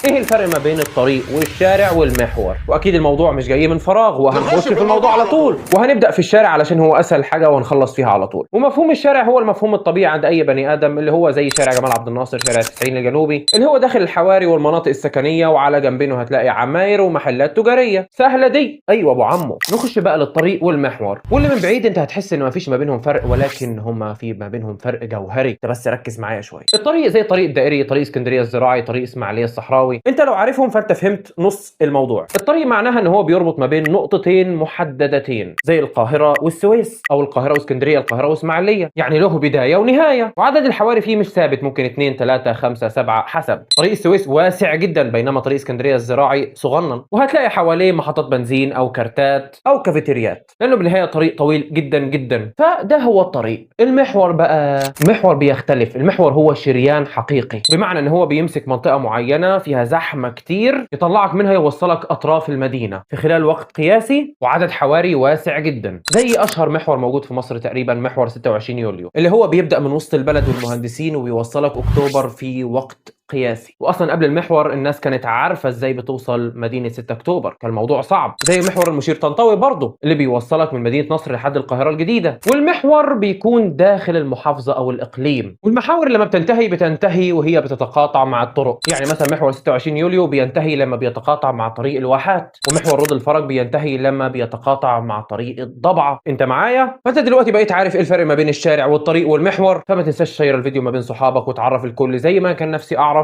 ايه الفرق ما بين الطريق والشارع والمحور؟ واكيد الموضوع مش جاي من فراغ، وهنخش في الموضوع على طول. وهنبدا في الشارع علشان هو اسهل حاجة وهنخلص فيها على طول. ومفهوم الشارع هو المفهوم الطبيعي عند اي بني ادم، اللي هو زي شارع جمال عبد الناصر، شارع 90 الجنوبي، اللي هو داخل الحواري والمناطق السكنية، وعلى جنبينه هتلاقي عماير ومحلات تجارية سهلة دي. ايوه ابو عمو. نخش بقى للطريق والمحور، واللي من بعيد انت هتحس ان مفيش ما بينهم فرق، ولكن هما في ما بينهم فرق جوهري. انت بس ركز معايا شوية. الطريق زي طريق الدائري، طريق اسكندرية الزراعي، طريق اسماعيليه الصحراوي، انت لو عارفهم فانت فهمت نص الموضوع. الطريق معناها ان هو بيربط ما بين نقطتين محددتين زي القاهرة والسويس، او القاهرة واسكندريه، القاهرة واسماعيليه، يعني له بداية ونهاية. وعدد الحواري فيه مش ثابت، ممكن 2 3 5 7 حسب. طريق السويس واسع جدا، بينما طريق اسكندرية الزراعي صغنن، وهتلاقي حواليه محطات بنزين او كارتات او كافيتريات، لانه بالنهاية طريق طويل جدا جدا. فده هو الطريق. المحور بقى، المحور بيختلف. المحور هو شريان حقيقي، بمعنى ان هو بيمسك منطقة معينة فيها زحمة كتير، يطلعك منها يوصلك اطراف المدينة في خلال وقت قياسي وعدد حواري واسع جدا. زي اشهر محور موجود في مصر تقريبا، محور 26 يوليو، اللي هو بيبدا من وسط البلد والمهندسين وبيوصلك اكتوبر في وقت قياسي. واصلا قبل المحور الناس كانت عارفه ازاي بتوصل مدينة 6 اكتوبر، كان الموضوع صعب. زي محور المشير طنطاوي برضه، اللي بيوصلك من مدينة نصر لحد القاهرة الجديدة. والمحور بيكون داخل المحافظة او الاقليم، والمحاور لما بتنتهي بتنتهي وهي بتتقاطع مع الطرق. يعني مثلا محور 26 يوليو بينتهي لما بيتقاطع مع طريق الواحات، ومحور روض الفرج بينتهي لما بيتقاطع مع طريق الضبعه. انت معايا؟ فانت دلوقتي بقيت عارف ايه الفرق ما بين الشارع والطريق والمحور. فما تنساش share الفيديو ما بين صحابك وتعرف الكل زي ما كان نفسي اعرف.